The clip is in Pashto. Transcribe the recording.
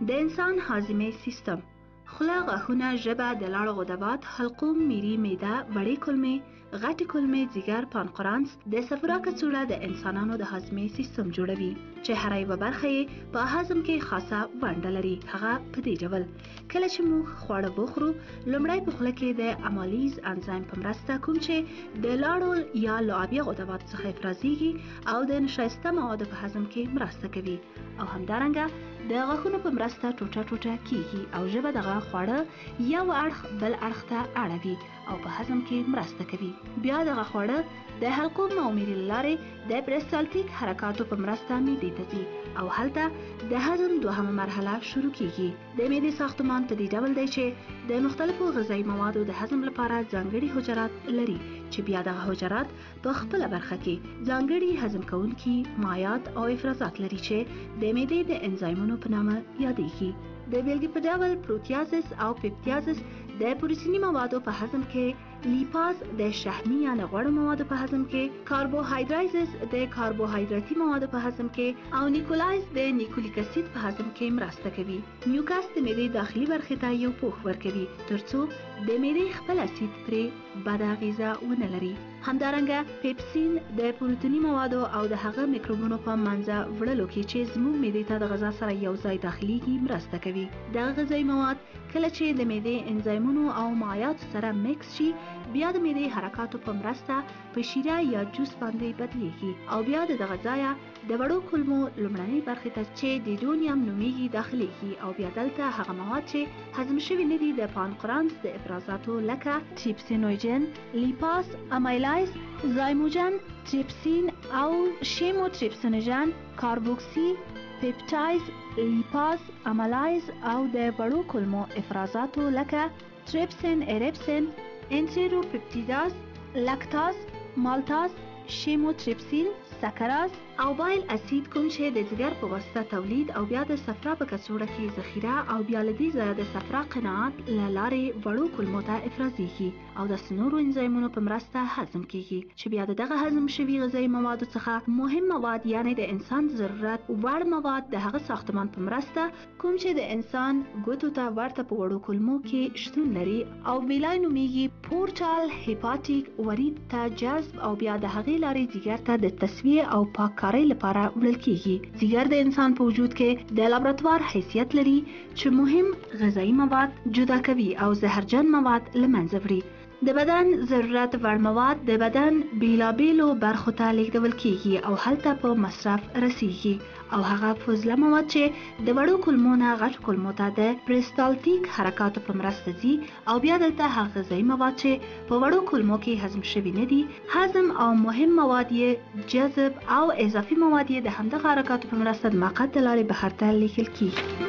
د انسان هاضمې سیستم: خوله، غاښونه، ژبه، د لاړو غدوات، حلقوم، میري، معده، وړې کولمې، غټې کولمې، ځیګر، پانقرانس، د صفرا کڅوړه د انسانانو د هاضمې سیستم جوړوي چې هره یوه برخه یې په هضم کې خاصه ونډه لري. هغه په دې ډول: کله چې موږ خواړه وخورو، لومړی په خوله کې د امالیز انزایم په مرسته، کوم چې د لاړو یا لعابیه غدوات څخه افرازیږي او د نشایسته موادو په هضم کې مرسته کوي، او همدارنګه د غاښونو په مرسته ټوټه ټوټه کیږي او ژبه دغه خواړه یو اړخ بل اړخ ته اړوي او په هضم کې مرسته کوي. بیا دغه خواړه د حلقوم او میري له لارې د پرستالتیک حرکاتو په مرسته معدې ته ځي او هلته د هضم دوهمه مرحله شروع کیږي. د معدې ساختمان په دې ډول دی چې د مختلفو غذایي موادو د هضم لپاره ځانګړي حجرات لري چې بیا دغه حجرات په خپله برخه کې ځانګړي هضم کوونکي مایعات او افرازات لري چې د معدې د انزایمونو په نامه یادیږي. د بیلګې په ډول پروتیازس او پیپتیازس د پروتیني موادو په هضم کې، لیپاز د شحمي یا غوړو موادو په هضم کې، کاربوهایدرایزس د کاربوهایدراتي موادو په هضم کې او نیکولایز د نیکولیک اسید په هضم کې مرسته کوي. میوکس د معدې داخلي برخې ته یو پوښ ورکوي ترڅو د معدې خپل اسید پرې بده اغیزه ونه لري. همدارنګه پیپسین د پروتیني موادو او د هغه میکروبونو په منځه وړلو کې چې زموږ معدې ته د غذا سره یو ځای داخلیږي مرسته کوي. دغه غذایي مواد کله چې د معدې انزایمونو او مایعاتو سره مکس شي، بیا د معدې حرکاتو په مرسته په شیره یا جوس باندې بدلیږي او بیا د دغه ځایه د وړو کولمو لومړنۍ برخې ته چې ډیډونیم نومیږي داخلیږي او بیا دلته هغه مواد چې هضم شوي نه دي د پانقرانس د افرازاتو لکه تریپسینوجن، لیپاس، امایلایز، زایموجن، تریپسین او شیموتریپسینوجن، کاربوکسی پیپټایز، لیپاز، امالایز او د وړو کولمو افرازاتو لکه تریپسین، اریپسین، انتیروپپټیداز، لکتاز، مالتاز، شیموتریپسین، سکراز او بایل اسید کوم چې د ځیګر په واسطه تولید او بیا د صفرا په کڅوړه کې ذخیره او بیا له دې ځایه د صفرا قناعت له لارې وړو کولمو ته افرازیږي او داسې نورو انزایمونو په مرسته هضم کیږي چې بیا د دغه هضم شوي غذایي موادو څخه مهم مواد یعنی د انسان د ضرورت وړ مواد د هغه ساختمان په مرسته کوم چې د انسان ګوتو ته ورته په وړو کولمو کې شتون لري او ویلای نومیږي، پورټال هیپاتیک ورید ته جذب او بیا د هغې لارې ځیګر ته د تصفیې او پاککارۍ لپاره وړل کیږي. ځیګر د انسان په وجود کې د لابراتوار حیثیت لري چې مهم غذایي مواد جدا کوي او زهرجن مواد له منځه وړي. د بدن ضرورت وړ مواد د بدن بیلابیلو برخو ته لیږدول کیږي او هلته په مصرف رسیږي او هغه فضله مواد چې د وړو کولمو نه غټو کولمو ته د پرستالتیک حرکاتو په مرسته ځي او بیا دلته هغه غذایي مواد چې په وړو کولمو کې هضم شوي نه دي هضم او مهم مواد یې جذب او اضافي مواد یې د همدغه حرکاتو په مرسته د مقعد د لارې بهر ته لیږل کیږي.